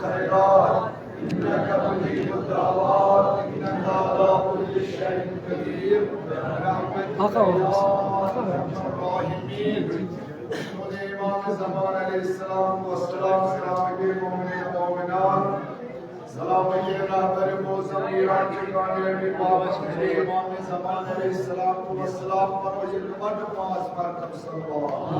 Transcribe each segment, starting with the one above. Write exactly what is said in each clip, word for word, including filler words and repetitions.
الخيرات، إنك مجيب الدعوات، إنك على كل شيء قدير، برحمتك يا أرحم الراحمين. امام زمان علیہ السلام و سلام، سلامتی مومنین مومنات، سلامتی رہبر معظم ایران کے کامیابی بابت امام زمان علیہ السلام و سلام پر وجل مد پاس پر کم صلوات۔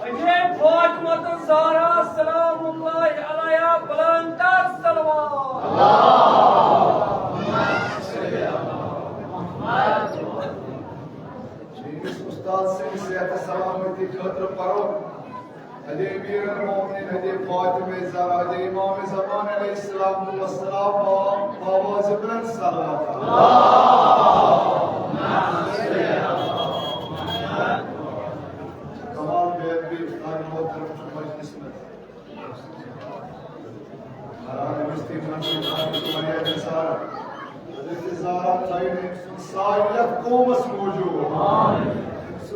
حضرت فاطمہ الزہرا سلام اللہ علیہا بلند تر صلوات۔ میٲنِس اُستاد سٕنٛدِ صحت سلامتی خٲطرٕ پرو حضرت امیر المومنین حضرت فاطمہ زہرا حضرت امام زمان علیہ السلام والسلام آواز بلند صلوات۔ کمال بیگ بھی افطار محترم مجلس میں۔ قرآن مستقیم منصور خان کی تمہاری انتظار۔ حضرت زہرا تھاین سایہ یتھ قومس موجود۔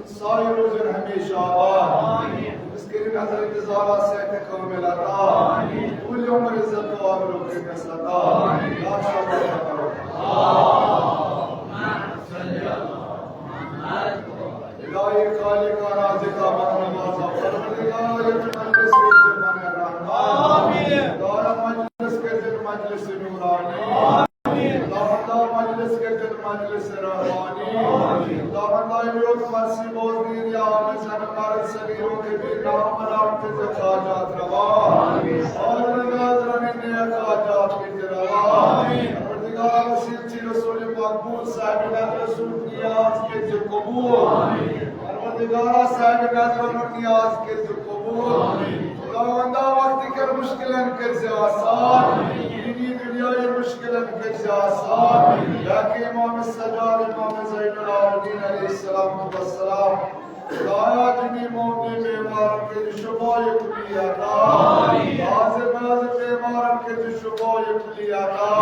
سایہ روزن ہمیشہ آباد۔ اس کے لیے حضرت زہرا صحت کامل عطا۔ پوری عمر عزت و آبرو کے عطا۔ یا اللہ۔ الہی خالق رازق من نوازا، پروردگار، یتھ مجلس کٔرزِ من رحمان۔ آمین۔ خدایا، مجلس کٔرزِ مجلس نورانی۔ آمین۔ خداوندا، مجلس کٔرزِ مجلس رحمانی۔ آمین۔ خداوندا، یوت مرثی بوزنیر یا آمین، زن مرد صغیر و کبیر، نام نام کٔرزِ حاجات روا۔ آمین۔ اور نظر نیک حاجات کٔرزِ روا۔ آمین۔ پروردگار، وسیلہ چی رسول مقبول صاحب نظر رسول نیاز کٔرزِ قبول۔ پروردگارا، صاحب نظرن نیاز کٔرزِ قبول۔ خداوندا، وقت کٮ۪ن مشکلن کٔرزِ آسان۔ دینی دنیاوی مشکلن کٔرزِ آسان۔ یا کہ امام سجاد، امام زین العابدین علیہ السلام والسلام۔ خدایا، جنی مومنی بیمارن کٔرزِ شفای کلی عطا۔ حاضر ناظر بیمارن کٔرزِ شفای کلی عطا۔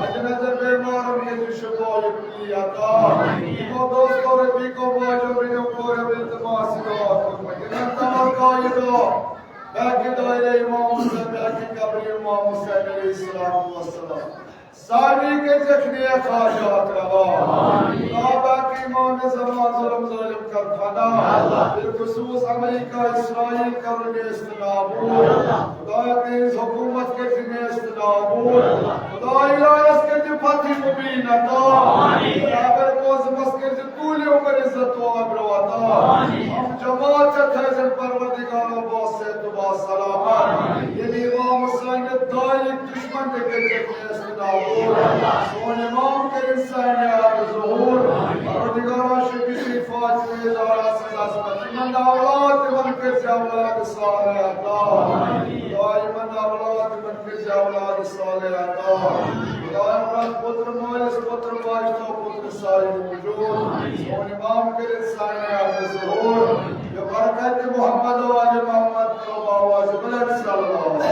اجنبی بیمارن کٔرزِ شفای کلی عطا۔ یمو دوستو، رفیقو، باجو، بیٚنیو، کوریو التماس دعا کوٚرمُت، یمن توقع یہِ دعا، بحق دایرہ امام حسین، بحق قبر امام حسین علیہ السلام والسلام۔ سارنٕے کٔرزٮ۪کھ نیک حاجات روا۔ خدا پاک امام زمان ظلم ظالم کر فنا۔ بالخصوص امریکہ، اسرائیل کر نیست نابود۔ خدایا، تہنٛز حکومت کٔرزِ نیست نابود۔ خدایا، ایرانس کٔرزِ فتح مبین عطا۔ خدایا، معظمس کٔرزِ طول عمر عزت و آبرو عطا۔ ہم جماعت چھِ تھٲیزٮ۪ن پروردگارا با صحت و با سلامت۔ ییٚلہِ امام حسین دایک دشمن تہِ کٔرزٮ۪کھ نیست نابود۔ سون امام کٔرِن سانہِ عرض ظہور۔ پروردگارا، شبیہ فاطمہ زہرا سٕنٛز عظمت۔ یِمن اولاد تِمن کٔرزِ اولاد صالح عطا۔ خدایا، یِمن اولاد تِمن کٔرزِ اولاد صالح عطا۔ خدایا، پرٛٮ۪تھ پُتر مٲلِس، پُتر ماجہِ تھاو پُتر سایہِ موجود۔ سون امام کٔرِن سانہِ عرض ظہور۔ ببرکت محمد و آل محمد، آواز بلند صلوات۔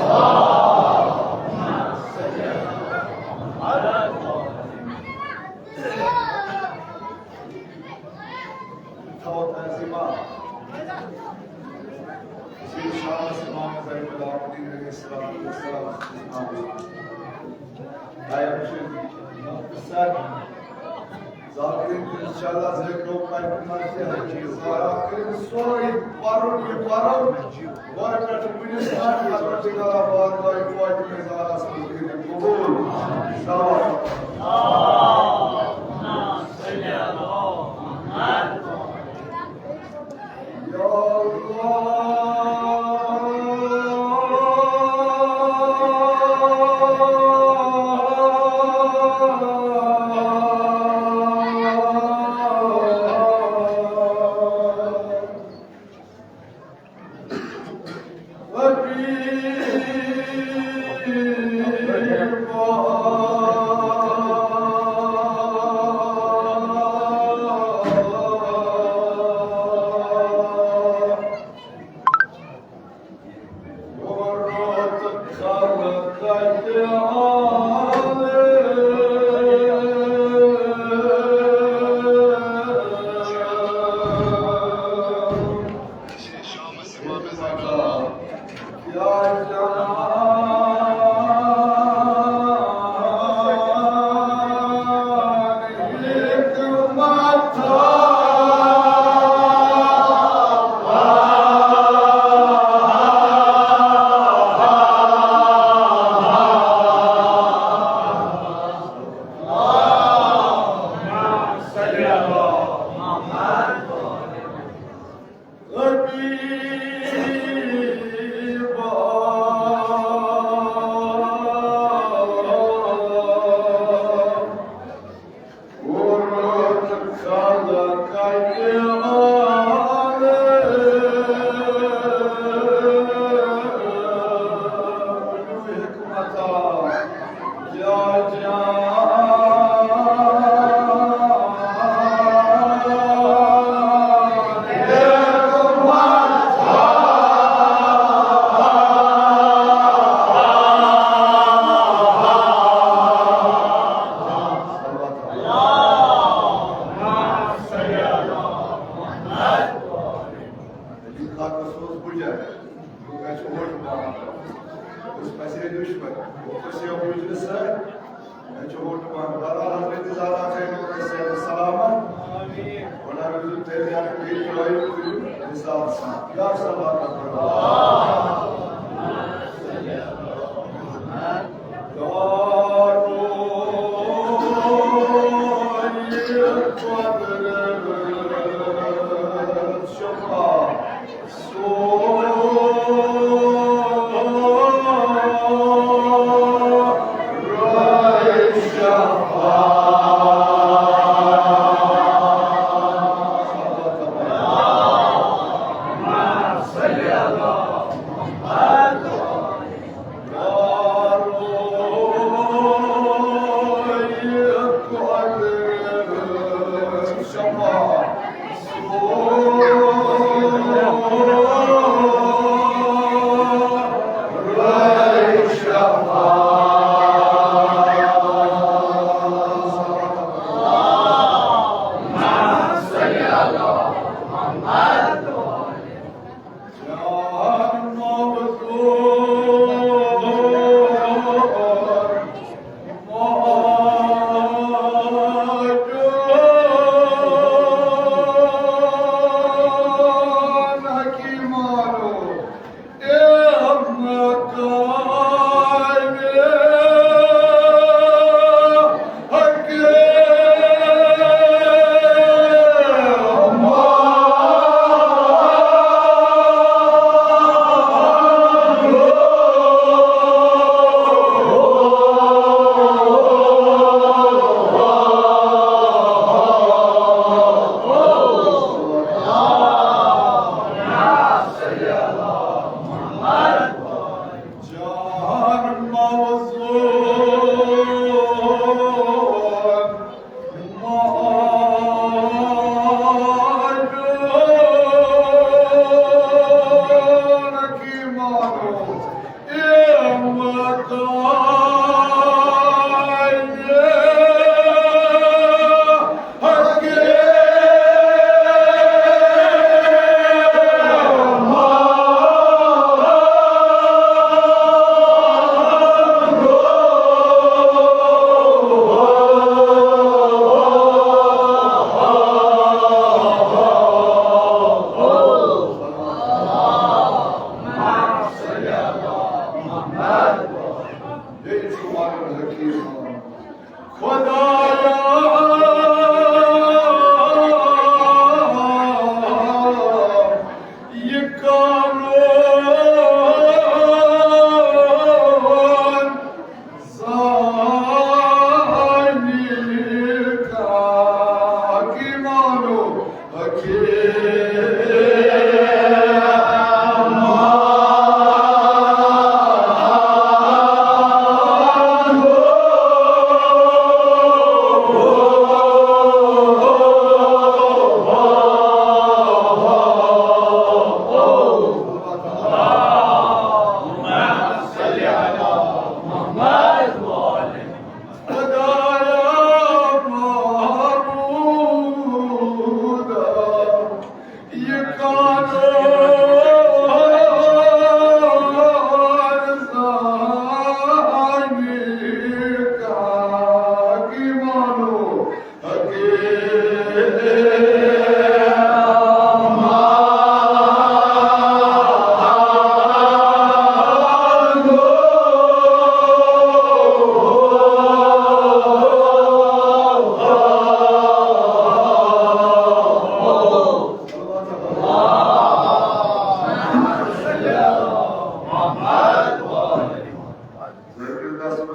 تھاوو تعظیمہ۔ شیخ شاہ امام زین العابدین علیہ الصلوۃ والسلام۔ آیا وٕچھِو، مختصر۔ ذاکرین تہٕ انشاءاللہ ذکر و پیغمبر تہِ حجی زارا کٔرِتھ سورُے پَرُن یہِ پَرُن۔ گۄڈٕ پٮ۪ٹھٕ وٕنِس تام پَرُن تہِ کران بارگاہ فاطمہ زہرا سٕنٛز دِلہِ قبول۔ صلوات۔ یا اللہ۔ حقس اوس بُجر، لوٗکھ ٲسۍ ووٹ پاوان۔ اوس پَژھے دُشمَن، اوس یہِ بُجرِ سۭتۍ، مےٚ چھُ ووٹ پاوان۔ بہرحال، حضرت زہرا خٲیِن اوس اَسہِ صحت سلامت۔ وَنان روٗزِو تیٚلہِ، یَتھ بیٚیہِ ترٛٲیِو، کٔرِو حِساب سان۔ یا صلوات پَرو۔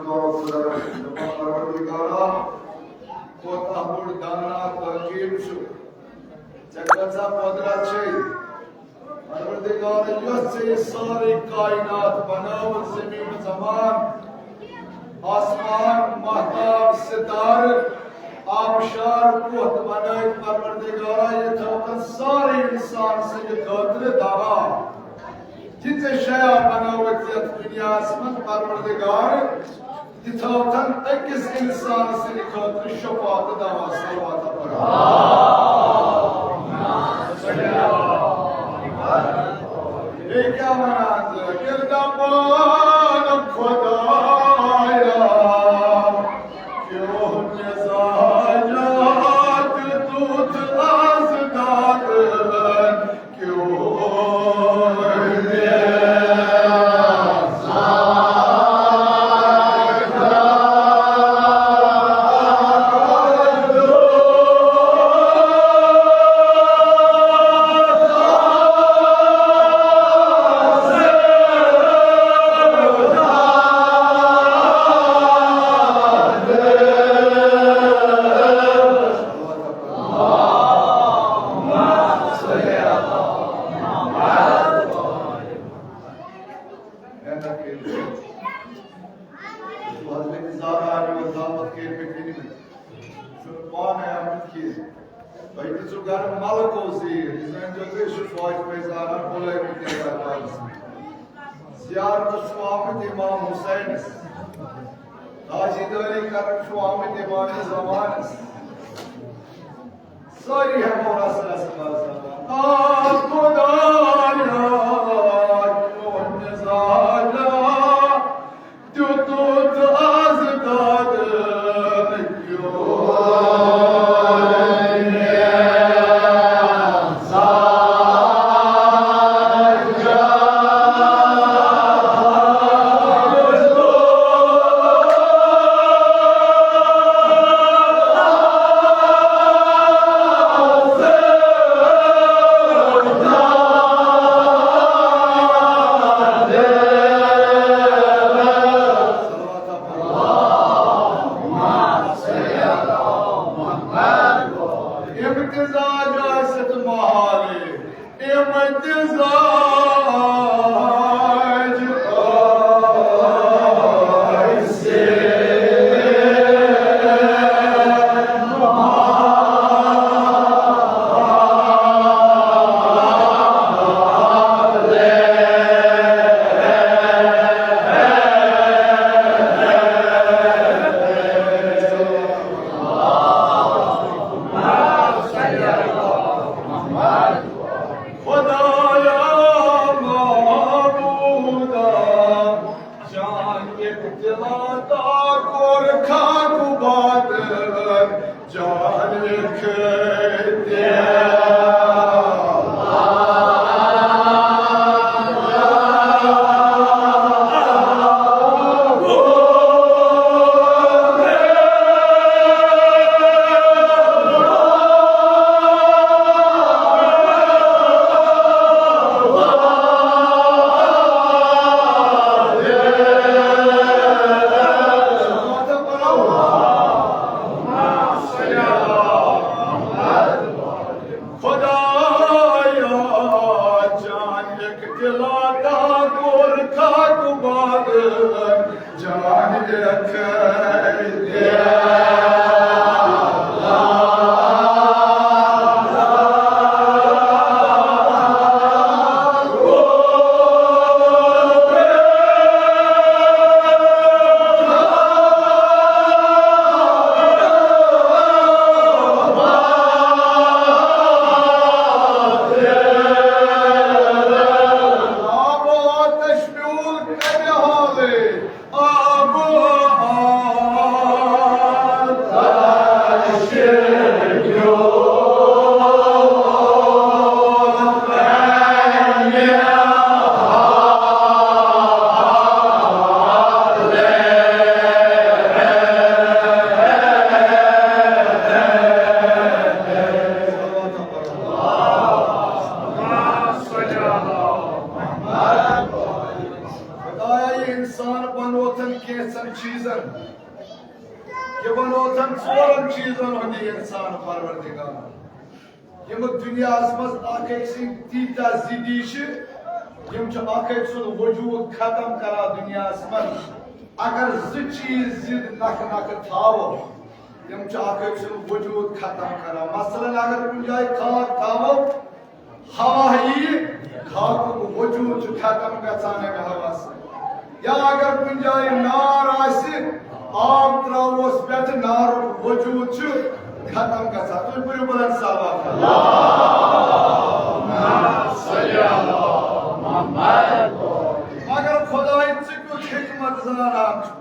پروردگارا، کوتاہ بوٚڑ دانا تہٕ حکیٖم چھُ۔ ژےٚ کۭژاہ قۄدرت چھے۔ پروردگار، یۄس ژےٚ یہِ سٲرٕے کائنات بنٲوٕتھ، زمین زمان، آسمان، مہتاب، ستارٕ، آبشار، پۄتھ بنٲوِتھ، پروردگارا، یہِ تھٲوتن سارے انسان سٕنٛدِ خٲطرٕ دوا۔ یہِ ژےٚ شیا بنٲوِتھ یتھ دُنیاہس منٛز، پروردگار، یہِ تھٲوتن أکِس اِنسان سٕنٛدِ خٲطرٕ شفا تہٕ دوا۔ صلوات پرو۔ بیٚیہِ کیٛاہ وَنان ژٕ؟ ییٚلہِ دَپان خۄدایا، کیُتھ مِزاجا تہٕ تیُتھ آز دادٕ۔ محنت کٔرِو۔ حضرت زارا علیہ وسلامت کٔرۍ مٕتۍ أنۍ مٕتۍ۔ چھُنہٕ پانَے آمُت کینٛہہ۔ تۄہہِ دِژوٕ گرٕ ملکو زیٖر۔ یہِ زٲنۍزیو تُہۍ، أسۍ چھِ فوج پٲٹھۍ زاران، بُلٲومٕتۍ یَتھ دربارَس منٛز۔ زیارتَس چھُ آمُت امام حسینَس۔ تاجیدٲری کرن چھُ آمُت امام زمانَس۔ سٲری ہٮ۪کو رس رس منٛز دپان، آ خۄدایا، چون مزاجا تیُتھ آز دادٕ کیُتھ۔ امتزاج آسہِ تہٕ محالے۔ امتزاج آسہِ۔ خدایا معبودا، جان اختلاطا کوٚر خاک بادن، جان اختلاطا۔ خدایا، جان اختلاطا کوٚر خاک بادن، جان اختلاطا۔ آب و آتش میول کجا حاله؟ آب و آتش میول خدایا، یہِ انسان بنوتن کینٛژن چیٖزن، یِمن اوتن ژورن چیٖزن ہُنٛد یہِ انسان پروردگار، یِم دُنیاہس منٛز اکھ أکۍ سٕنٛدۍ تیٖتیٛاہ ضدی چھِ، یِم چھِ اکھ أکۍ سُنٛد وجوٗد ختم کران دُنیاہس منٛز۔ اگر زٕ چیٖز ضد نکھٕ نکھٕ تھاوو، یِم چھِ اکھ أکۍ سُنٛد وجوٗد ختم کران۔ مثلاً اگر کُنہِ جایہِ خاک تھاوو، ہوا یی، خاکُک وجوٗد چھُ ختم گژھان اَمہِ ہوا سۭتۍ۔ یا اگر کُنہِ جایہِ نار آسہِ، آب ترٛاووس پٮ۪ٹھ، نارُک وجوٗد چھُ ختم گژھان۔ تُہۍ پٔرِو بلند صلوات۔ مگر خداے، ژٕ کیُتھ حکمت زانان چھُکھ۔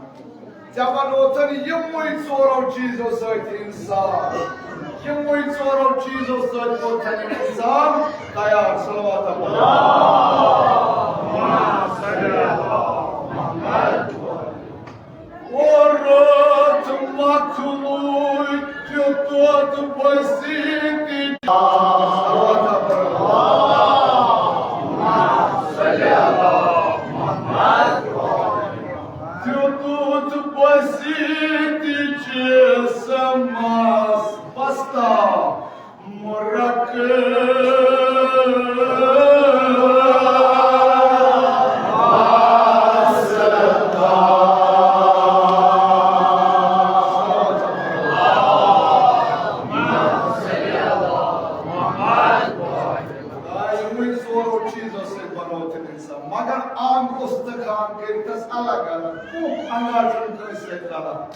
ژےٚ بنووتھن یِموٕے ژورو چیٖزو سۭتۍ انسان، یِموٕے ژورو چیٖزو سۭتۍ کوٚرتھن یہِ انسان تیار۔ صلوات۔ اور رٲژ مۄکلوے تیوٗت بٔسیٖتی۔ صلوات۔ تیوٗت بٔسیٖتی جسمس پستا مرکب۔ یِموٕے ژورو چیٖزو سۭتۍ بنوو تٔمۍ اِنسان، مگر انگ استخوان کٔرۍ تس الگ الگ، کُف انگاٹھن کٲنٛسہِ سۭتۍ رلان۔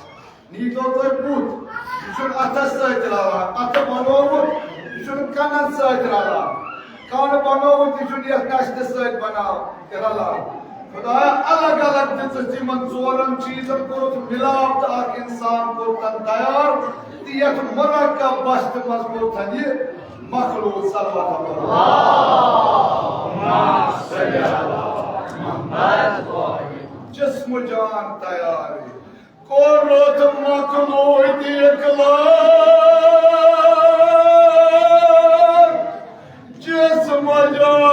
نیٖتو تُہۍ بُتھ، یہِ چھُنہٕ اَتھس سۭتۍ رلان، اَتھٕ بنوومُت، یہِ چھُنہٕ کَنن سۭتۍ رلان، کَن بنوومُت، یہِ چھُنہٕ یَتھ نَشتہِ سۭتۍ بناو-، رلان۔ خدایا، الگ الگ دِژٕتھ یِمن ژورن چیٖزن، کوٚرُتھ مِلاپ تہٕ اکھ اِنسان کوٚرتن تیار، تہٕ یَتھ مرکب بستہِ منٛز کوٚرتن یہِ مخلوق۔ صلوات۔ جسم جان تیار۔ کوٚرُتھ مخلوق اقرار، جسم جان۔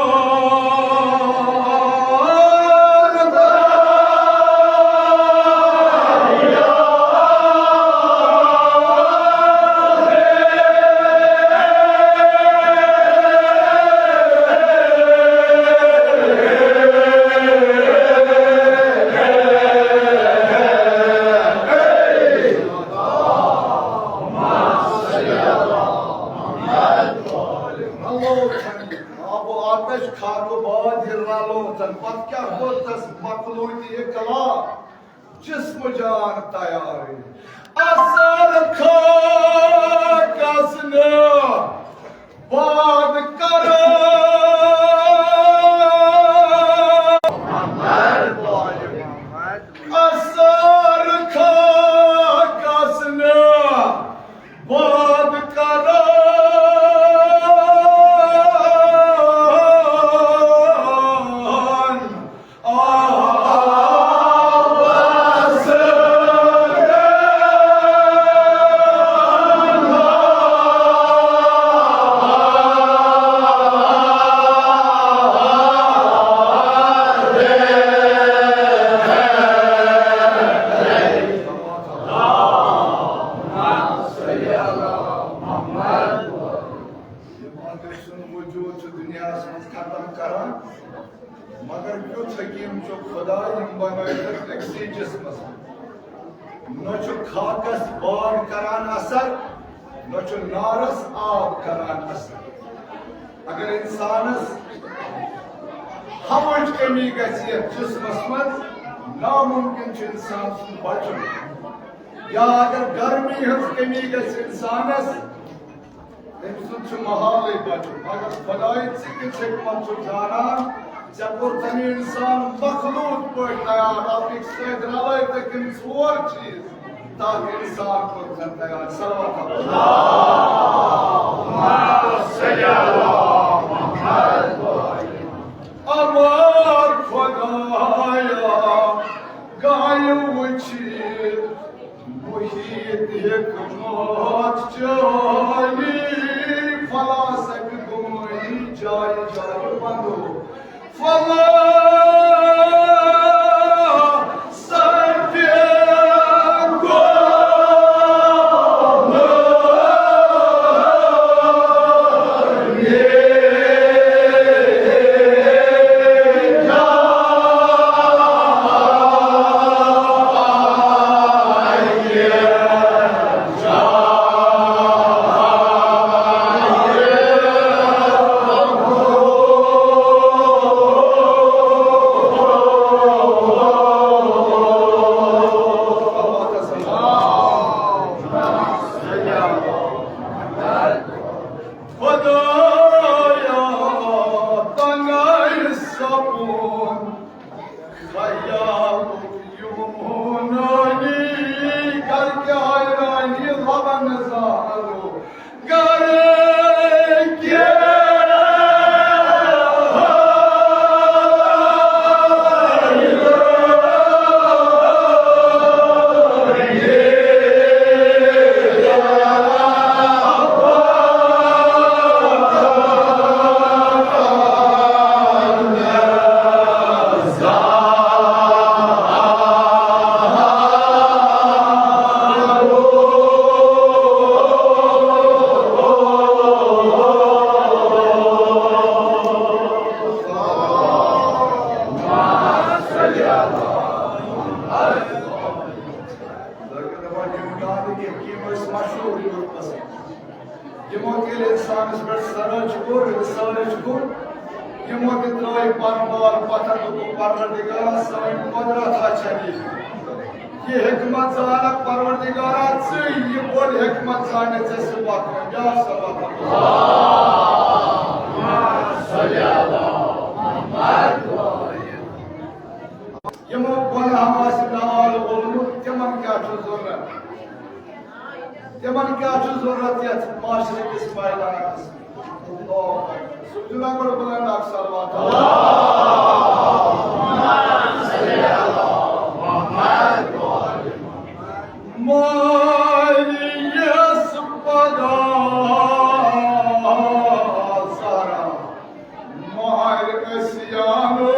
رلوتھن، آب و آتش، خاک و باد یہِ رلوتھن۔ پتہٕ کیٛاہ گوٚو تس مخلوق اقرار؟ جسم جان تیار۔ اثر خاکس نہٕ باد کران۔ اثر خاکس نہٕ باد کران۔ یِم اَتھ سُنٛد وجوٗد چھُ دُنیاہَس منٛز ختم کران، مگر کیُتھ حکیٖم چھُ خدا، یِم بنٲوِتھ أکسٕے جسمس۔ نہ چھُ خاکس باد کران اثر، نہ چھُ نارس آب کران اثر۔ اگر انسانس ہوہٕچ کمی گژھِ یتھ جسمس منٛز، ناممکن چھُ انسان سُنٛد بچُن۔ یا اگر گرمی ہٕنٛز کمی گژھِ انسانس، تٔمۍ سُنٛد چھُ محالٕے بچُن۔ مگر خداے، ژٕ کِژھ حکمت چھُکھ زانان؟ ژےٚ کوٚرتھن یہِ انسان مخلوق پٲٹھۍ تیار، اکھ أکۍ سۭتۍ رلٲوِتھ تِم ژور چیٖز، تاکہِ انسان کوٚرتھن تیار۔ صلوات۔ اما خدایا، گایہِ وٕچھِتھ محیط حکمت چٲنی، فلاسفی گُمٲہی جایہِ جایہِ بندو۔ فلاسفی کانٛہہ نہٕ کینٛہہ، یِم ٲسۍ مشہوٗر یوٗروپَس منٛز۔ یِمو تہِ ییٚلہِ اِنسانَس پٮ۪ٹھ سرٕچ کوٚر، ریسرٕچ کوٚر، یِمو تہِ ترٛٲے پَنُن بال پَتھر، دوٚپُکھ، پروردگارا، سٲنۍ قۄدرت ہا چھَنہٕ یہِ۔ یہِ حکمت زانکھ پروردگارا ژٕے، یہِ بوٚڑ حکمت زانہِ ژےٚ سُہ وقت۔ یا صلوات۔ یِمو گۄناہو آسہِ نال وولمُت، تِمن کیٛاہ چھُ ضروٗرت؟ تِمن کیٛاہ چھُ ضروٗرت یَتھ معاشرٕ کِس میدانس؟ اللہ اکبر۔ سُہ چھُنہ گۄڈٕ بُلند اکھ صلوات۔ مارِ یَس پگاہ زہرا ماہِ عصیانو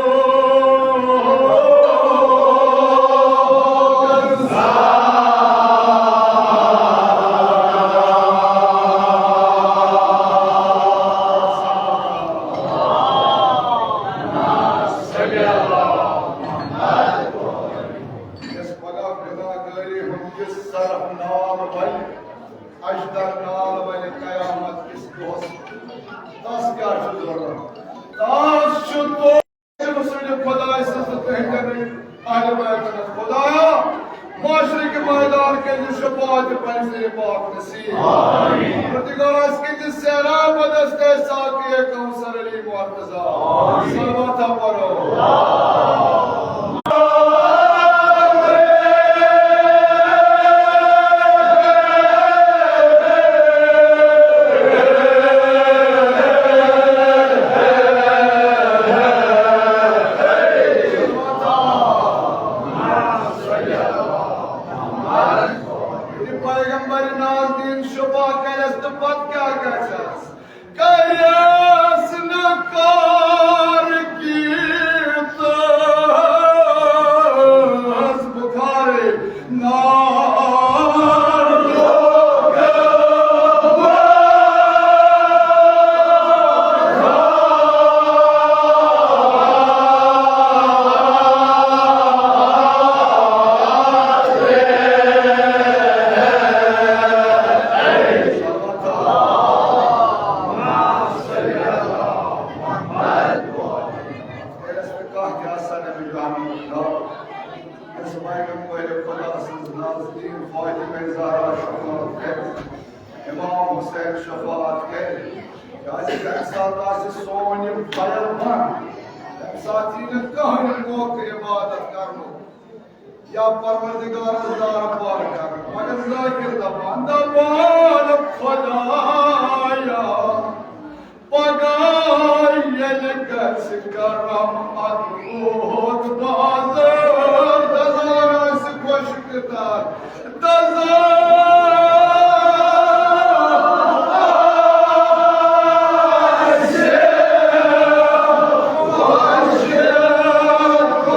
یَس پگاہ گُناہگٲری ہُنٛد یہِ سرف نال وَلہِ، اجدر نال وَلہِ قیامت کِس دۄہس۔ تَس کیٛاہ چھُ ضروٗرت؟ تَس چھُ تو-، سُنٛد خۄداے سٕنٛز تہٕ تُہٕنٛدٮ۪ن اہلِ بیتَن ہٕنٛز۔ خۄدایا، معاشرٕ کہِ میدان کٔرۍ زِ شفاعت پنٛجہِ پاک نصیب۔ آمین۔ پروردگار، اَسہِ کٔرۍ زِ سیراب بدس تہٕ ساقی کوثر علی مرتضی۔ آمین۔ صلوات پرو۔ یہِ پیغمبر نازنین شفا کرس تہٕ پتہٕ کیٛاہ گژھس؟ کرس نہٕ کار کیت بخارِ نار۔ یُس پایغمبر خدا سٕنٛز نازنین فاطمہ زہرا شفاعت کرِ، امام حسین شفاعت کرِ، کیٛازِ تَمہِ ساتہٕ آسہِ سون یہِ فایل بنٛد، تَمہِ ساتہٕ یی نہٕ کٕہٕنۍ موقعہٕ عبادت کرنُک یا پروردگارس دربار کرنُک۔ مگر ذاکر دپان، دپان، خدایا، پگاہ ییٚلہِ گژھِ کرم اتھ اوت بازار، دزان آسہِ خۄشک تر، دزان آسہِ خۄشک تر۔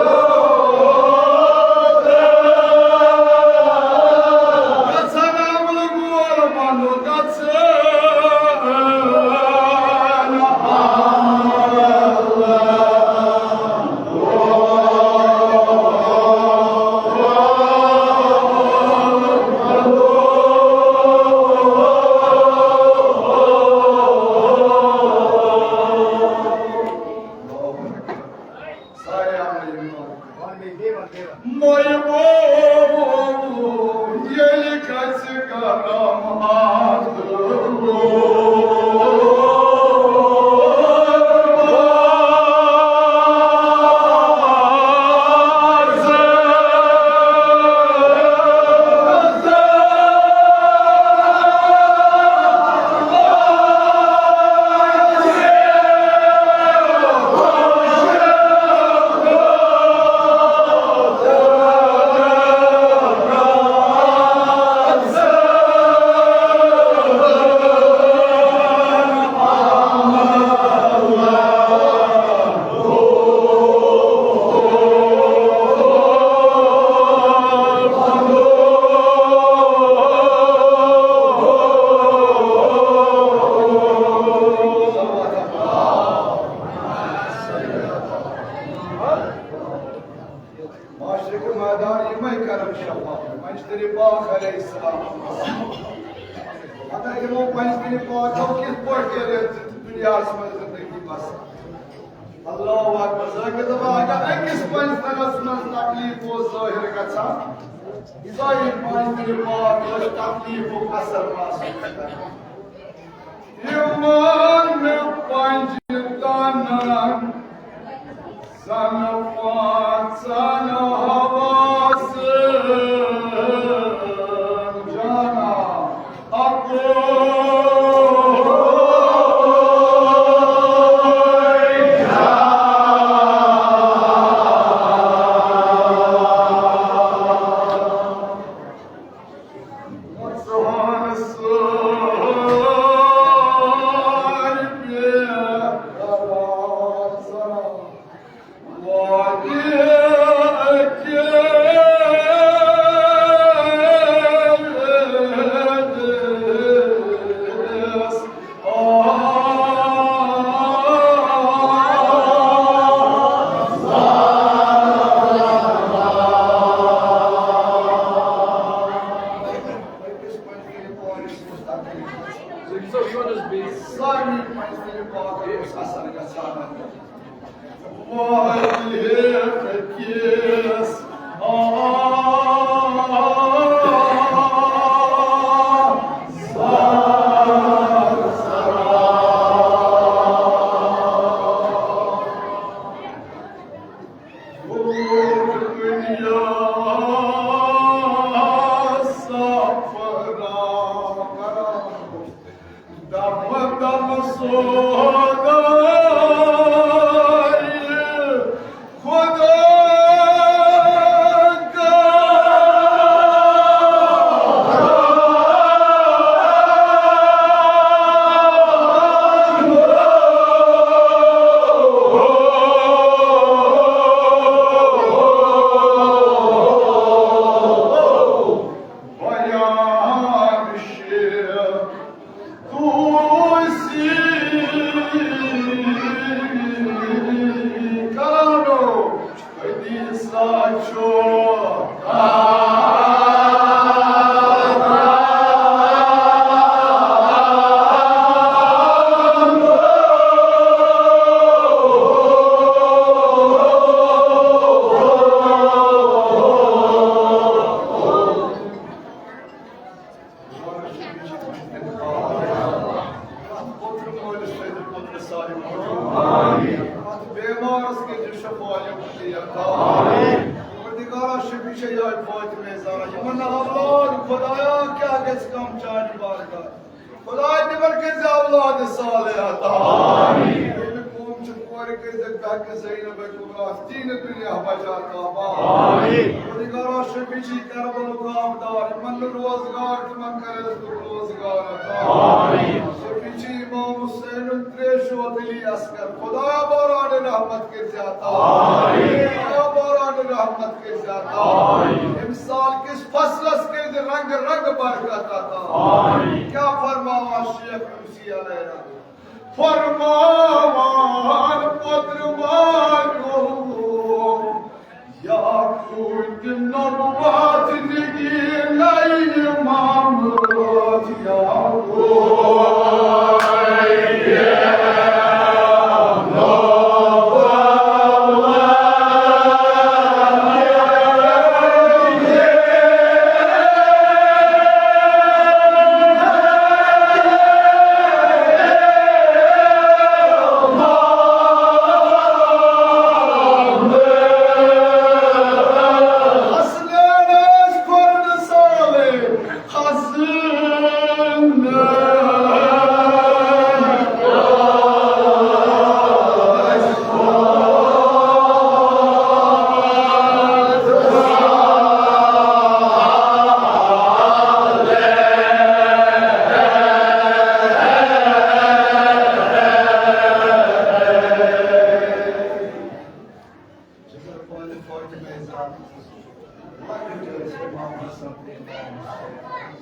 پنجتن پاک علیہ السلام۔ پتہٕ یِمو پنجتن پاکو کِتھ پٲٹھۍ کٔر یتھ دُنیاہس منٛز زندگی بسر؟ اللہ اکبر۔ ذٲکر دپان، اگر أکِس پنجتنس منٛز تکلیف اوس ظٲہر گژھان، سۄے پنجتن پاک ٲسۍ تکلیفُک اثر محسوس کران۔ یِمن پنجتنن زن پانٛژن حواسن جانا اکوے سارنٕے پنجتن پاکن اوس اثر گژھان۔ وارِ ہیٚکِس آ دم دم سودای خدا بیان شیر دوسی کرانو حدیثہ چھو۔ پوترٕ مٲلِس تھٲیزِ پوترٕ سالم۔ آمین۔ اتھ بیمارس کٔرزِ شفا عاجل عطا۔ آمین۔ پروردگارا، شفیع چھےٚ یاد فاطمہ زہرا، یِمن نہٕ اولاد، خدایا، کیٛاہ گژھِ کم چانہِ بارگاہ؟ خدایا، تِمن کٔرزِ اولاد صالح عطا۔ آمین۔ ییٚلہِ قوم چھُ کورِ کٔرزِ بحق زینب کبریٰ دین دنیا بچا کعبہ۔ آمین۔ پروردگارا، شفیع چھِ کربلُک آبدار، یِمن نہٕ روزگار، تِمن کر رزقُک روزگار عطا۔ آمین۔ شفیع چھِ امام حسین تریشوت علی اصغر، خدایا باران رحمت کٔرزِ عطا۔ آمین۔ خدایا باران رحمت کٔرزِ عطا۔ آمین۔ امہِ سال کِس فصلس کٔرزِ رنگ رنگ برکت عطا۔ آمین۔ کیٛاہ فرماوان شیخ قدسی علیہ رحمت؟ فرماوان پوترٕ مالیو، یا خود نبوت نگی نئی امامت یا خود۔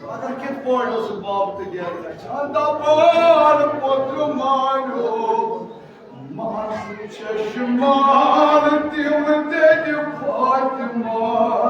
مگر کِتھ پٲٹھۍ اوس باب تہٕ گیرٕ رچھان؟ دپان پوترٕ مانیو، مس چشمان تِم تیٚلہِ فاطمہ۔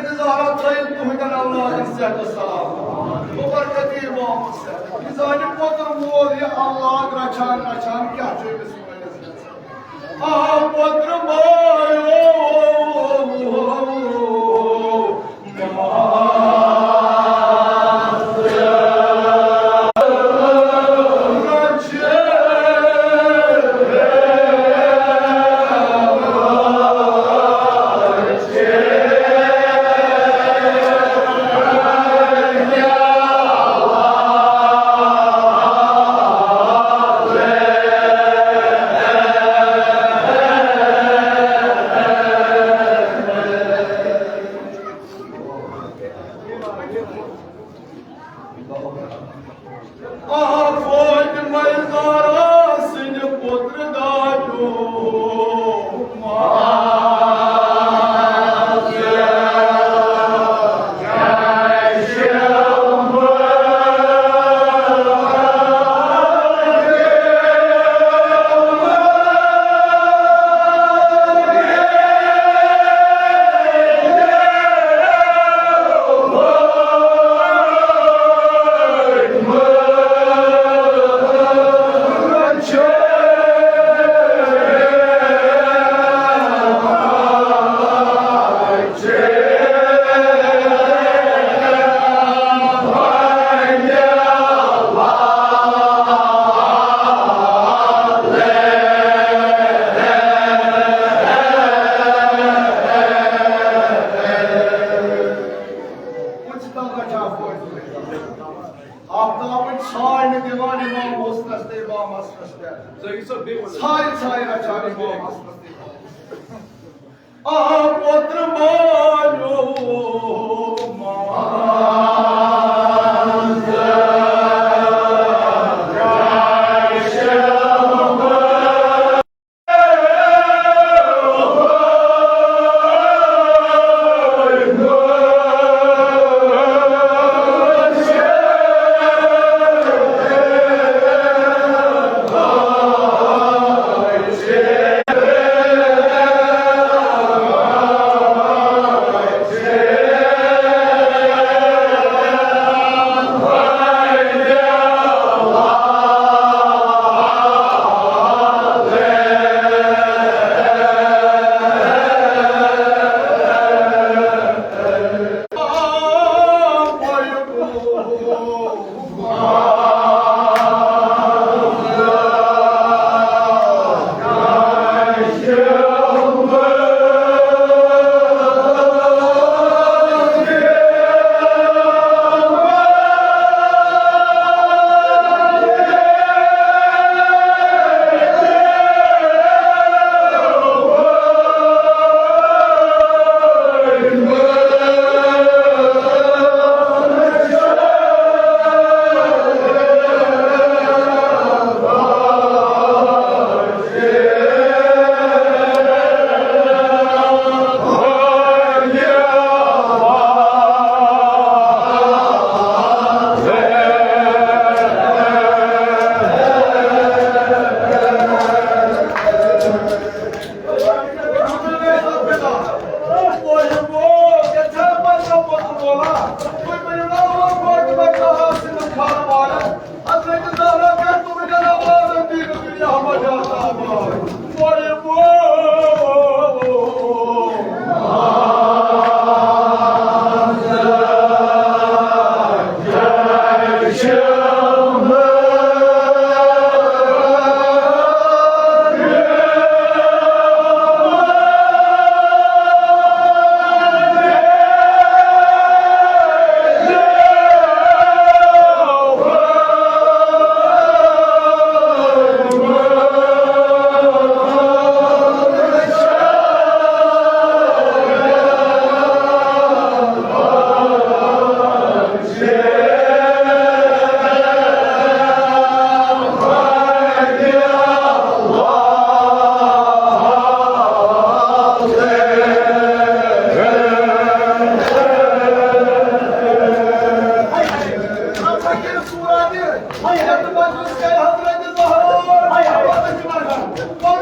زہرا ترٲیِن تُہٕنٛدٮ۪ن اولادن صحت و سلامت۔ ببرکتی امام حسین۔ یہِ زانہِ پوتُر مول یہِ اولاد رچھان رچھان کیٛاہ چھُ أمِس مٲلِس گژھان۔ آ پوتُر مول۔ آ فوج مزارا سٕنٛدِ پُترٕ داجو۔ آفتابٕچ چھاے نہٕ دِوان امام حسنس تہٕ امام حسنس پٮ۪ٹھ۔ ژھایہِ ژھایہِ رچھان امام حسنس تہٕ امام حسنس۔ آ پوتُر مالیو۔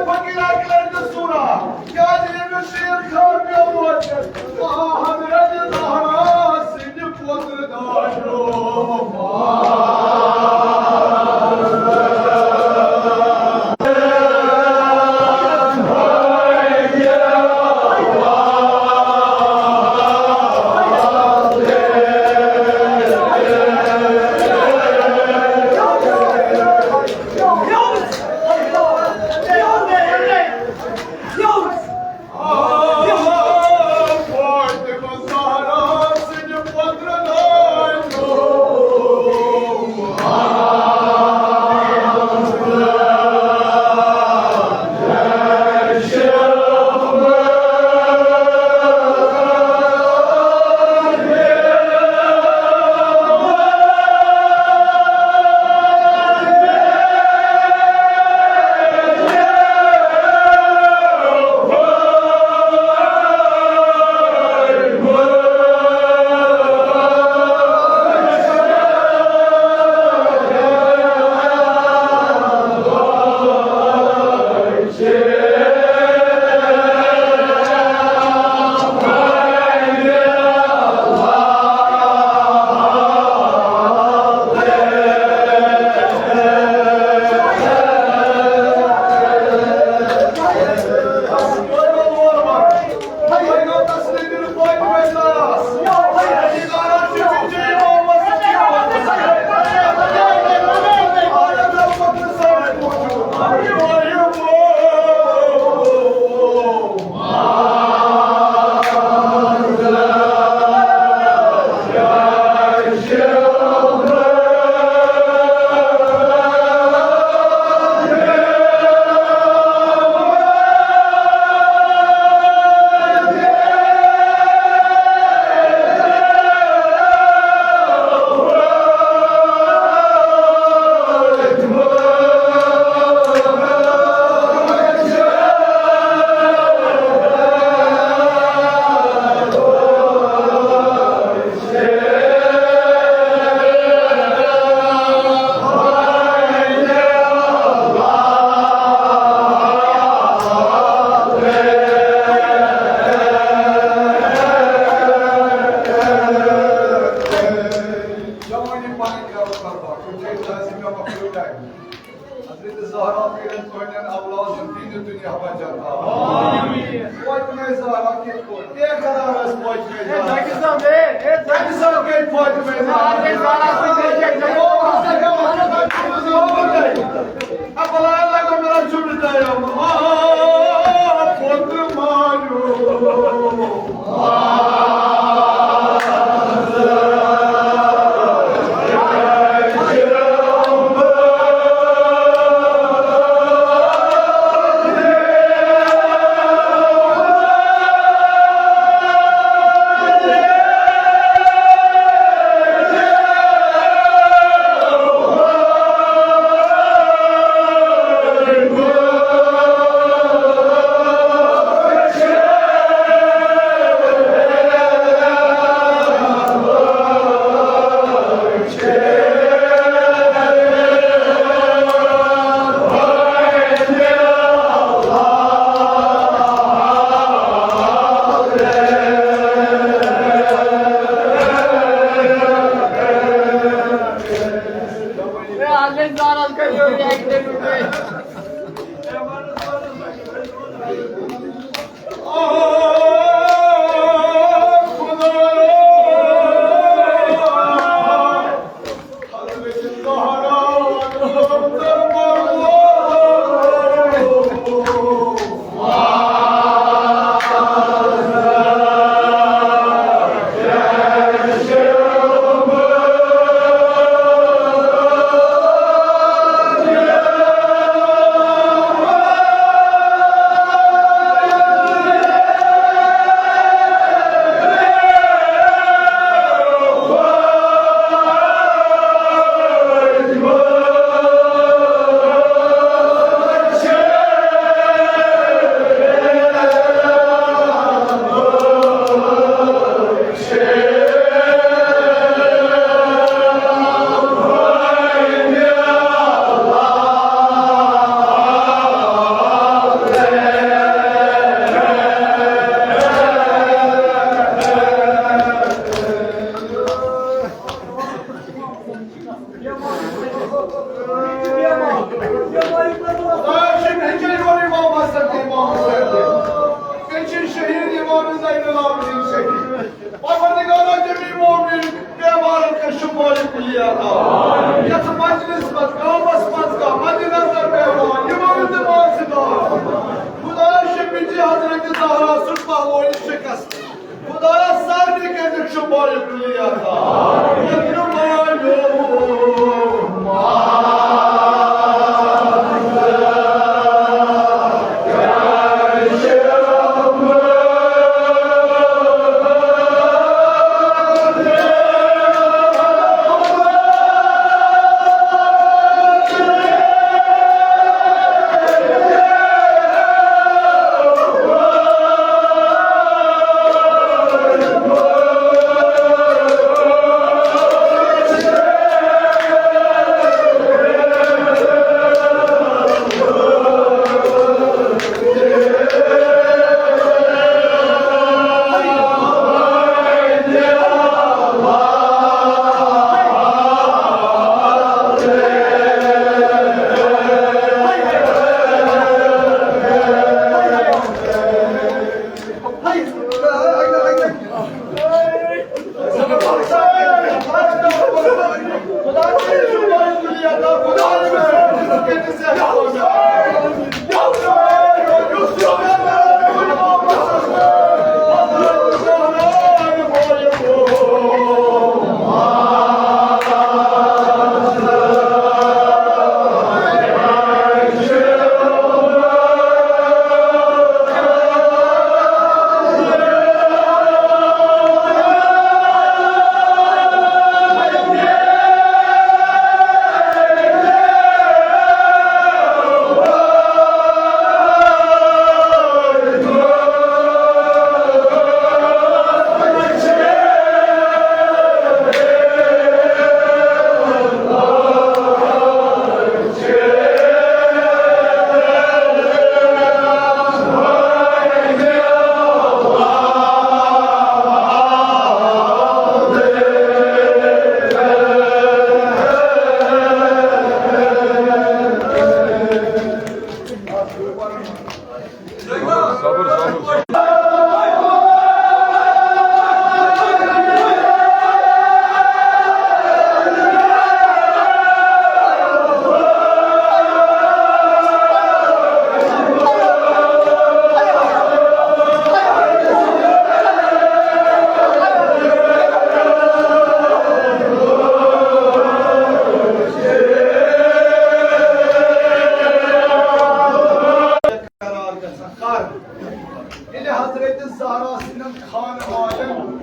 فقیرہ کلر سورا، کیازِ ییٚمِس شیر خان پیوٚو وۄتھِتھ، آ حضرت زہرا سٕنٛدِ پوترٕ داجو۔ جوانی پنٕنۍ کرو قربان، تِم چھِ اَسہِ لازِم مےٚ مۄکلیو ٹایم۔ حضرت زہرا پیرن پننٮ۪ن اولادن دِنہٕ دُنیا بچن۔ فاطمہ زہرا کِتھ پٲٹھۍ؟ اے خدا ٲس فاطمہ زہرا۔ اے زاکر صٲب، اے، اے زاکر صٲب۔ کِتھ پٲٹھۍ فاطمہ زہرا؟ اے زہرا سۭتۍ گٔے جنگ۔ افلا لگو میرا چھُٹھ تیام۔ آ، پوتر مایو۔ خدایا چھِ مےٚ ہیٚچھن یورٕ امام حسن تہٕ امام حسین۔ مےٚ چھِ شہید امام زین العابدین شہید۔ پروردگارا، جمیع مومنین بیمارن کر شفای کلی عطا۔ یتھ مجلس منٛز، گامس منٛز کانٛہہ مد نظر بیمار، یِمن تہِ واسطہٕ۔ خدایا، شفیع حضرت زہرا سُنٛد پہلوی شکست۔ خدایا، سارنٕے کٔرِتھ شفای کلی عطا۔ قرار گژھان۔ کر ییٚلہِ حضرت زہرا سٕنٛدٮ۪ن خانہٕ والٮ۪ن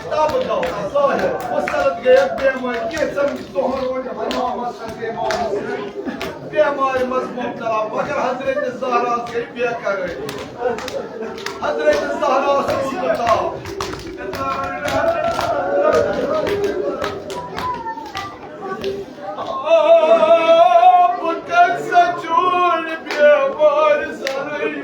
تب گوٚو ظٲہِر، وُسعت گٔیَکھ بیمٲرۍ، کینٛژن دۄہن روٗدۍ امام حسن تہٕ امام حسین بیمارِ منٛز مبتلا، مگر حضرت زہرا گٔے بے قرٲری۔ حضرت زہرا سُنٛد تاو۔ آ، بہٕ کَتہِ سا چوٗرۍ بیمارِ سَرٕے؟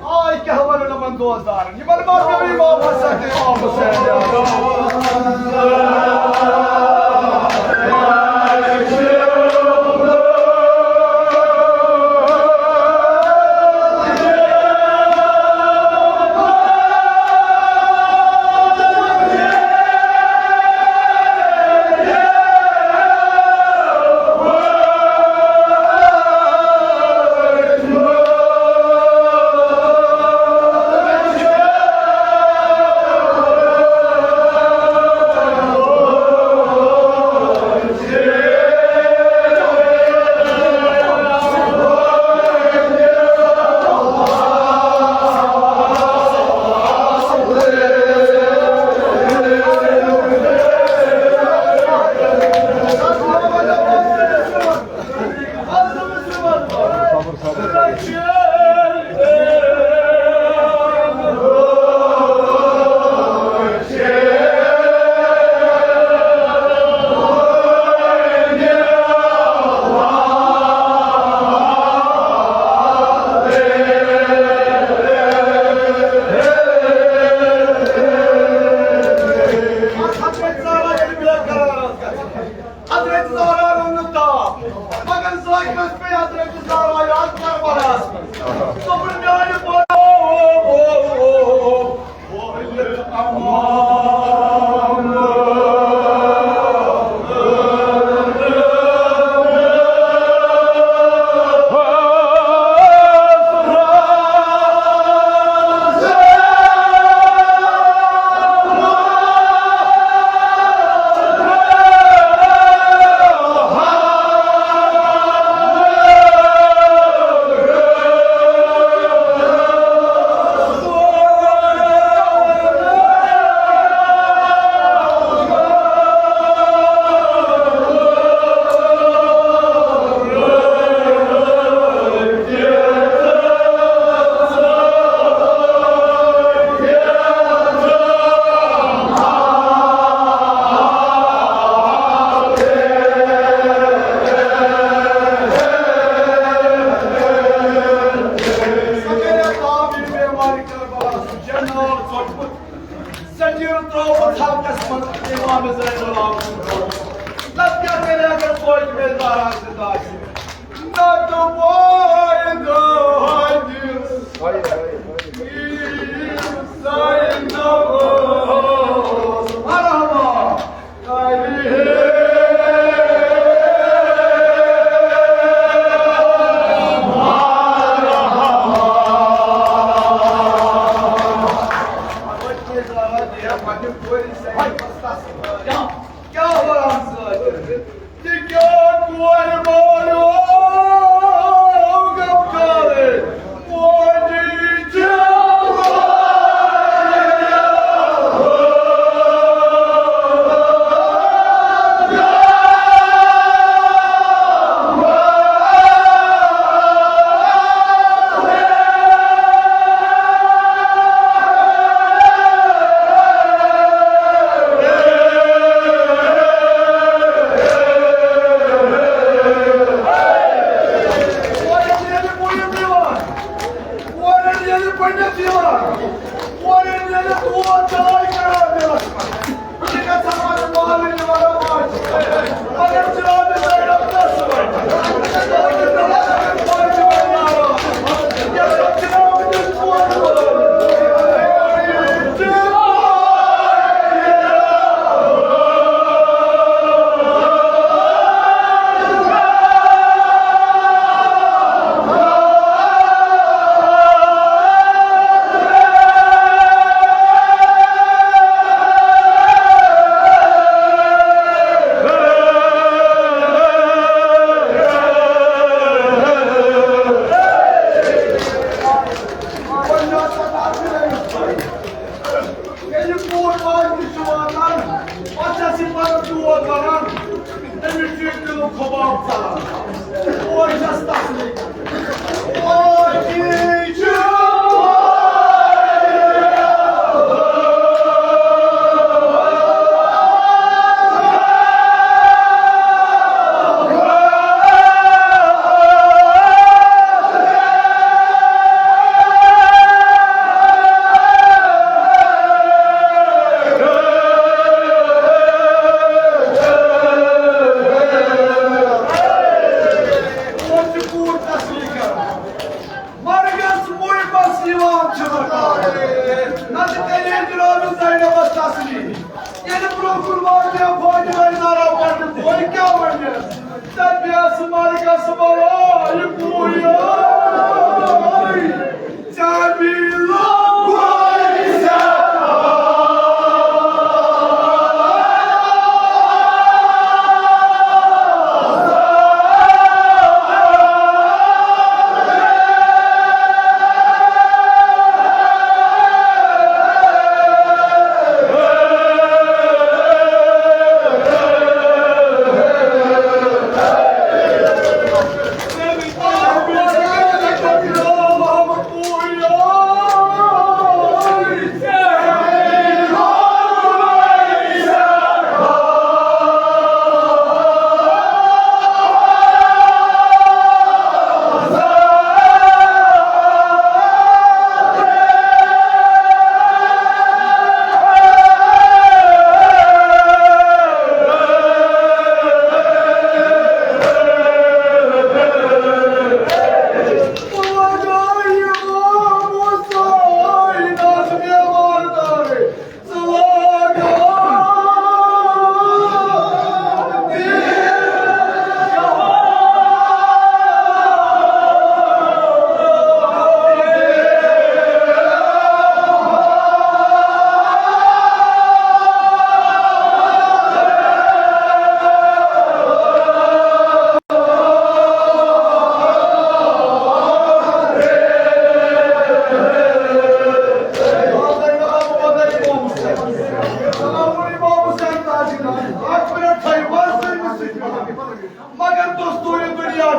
آے کیٛاہ وَنو یِمَن دوستدارَن؟ یِمَن ما پیوٚو یہِ واپَس اَتہِ واپَس اَتہِ؟ حضرت زہرا روٚن نہٕ تاپھ، مگر زٲگۍ ٲسۍ پیٚیہِ حضرت زہرا یاد کربلاہَس منٛز۔ دوٚپُن، میٛانہِ پٲٹھۍ، او، او، او، او، او، او، او، سکیٖنہ ترٛووُس حلقس منٛز امام زین العابدین۔ نتہٕ کیٛاہ کرِ اگر فاطمہ زہرا زندٕ آسہِ؟ نتہٕ وۄنۍ دۄہس زینب مرحبا۔ کیٛاہ وَنان سۭتۍ؟ تہِ کیٛاہ کورِ مٲلِو؟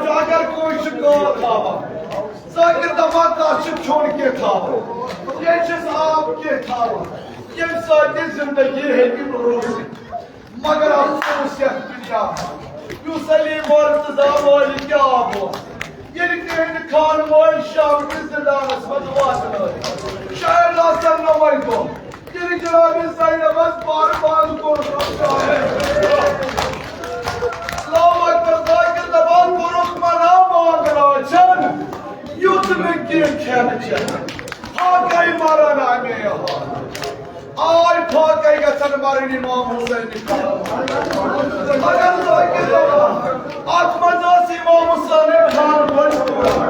اگر کٲنٛسہِ چھُ گٲو تھاوان، ذٲکِر دَپان، تَتھ چھُ کھیوٚن کینٛہہ تھاوُن، ییٚمہِ چھِس آب کینٛہہ تھاوُن، ییٚمہِ سۭتۍ یہِ زِندگی ہیٚکہِ روٗزِتھ۔ مگر افسوس یَتھ دُنیاہَس، یُس علی مرتضیٰ مٲلِک آب اوس، ییٚلہِ تِہِنٛدِ خانہٕ مٲلۍ شام کِس زِندانَس منٛز واتنٲوۍ، شاید آسَن نَوَے دۄہ۔ ییٚلہِ جناب زینبس بار بنٛد کوٚر، اللہ اکبر، ذاکر دپان، کوٚرُکھ منع بانگ راژن، یُتھ نہٕ کینٛہہ کھٮ۪ن چٮ۪ن۔ فاقے مرن امے یوت۔ آے فاقے گژھن مرٕنۍ امام حسین۔ مگر ذاکر دپان، اتھ منٛز ٲس امام حسین خان بٔڑ کوٗر۔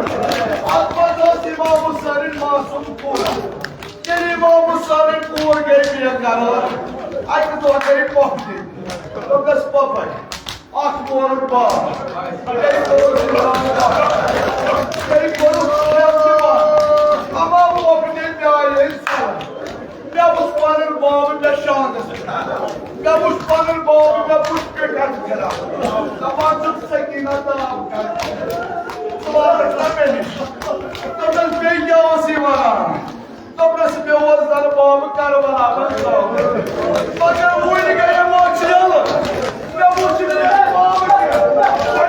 اتھ منٛز ٲس امام حسین معصوم کوٗر۔ ییٚلہِ امام حسینٕنۍ کوٗر گٔے بے قرار، اَکہِ دۄہ گٔے پۄپھ تہِ۔ دوٚپنَس، "پۄپھے، اَکھ مونُن باب، بیٚیہِ کوٚرُس امام باب، بیٚیہِ کوٚرُس مےٚ تہِ باب۔" اما پۄپھِ تہِ پیٛارِ أسۍ زَن۔ مےٚ وُچھ پَنُن باب، مےٚ شانَس پٮ۪ٹھ۔ مےٚ وُچھ پَنُن باب، مےٚ وُچھ پٮ۪ٹھ اَتھ گِران۔ دَپان چھُم، "سکیٖنہ، تام کر۔ ژٕ واتَکھ نا مےٚ نِش؟" دوٚپنَس، "بیٚیہِ کیٛاہ اوس یہِ وَنان؟" دوٚپنَس، "مےٚ اوس زَن بابہٕ کربلا منٛز ترٛاوُن، مگر وُنہِ گٔیَم مۄچھ یَلہٕ۔ مےٚ وُچھ نہٕ یہِ بابہٕ کینٛہہ۔"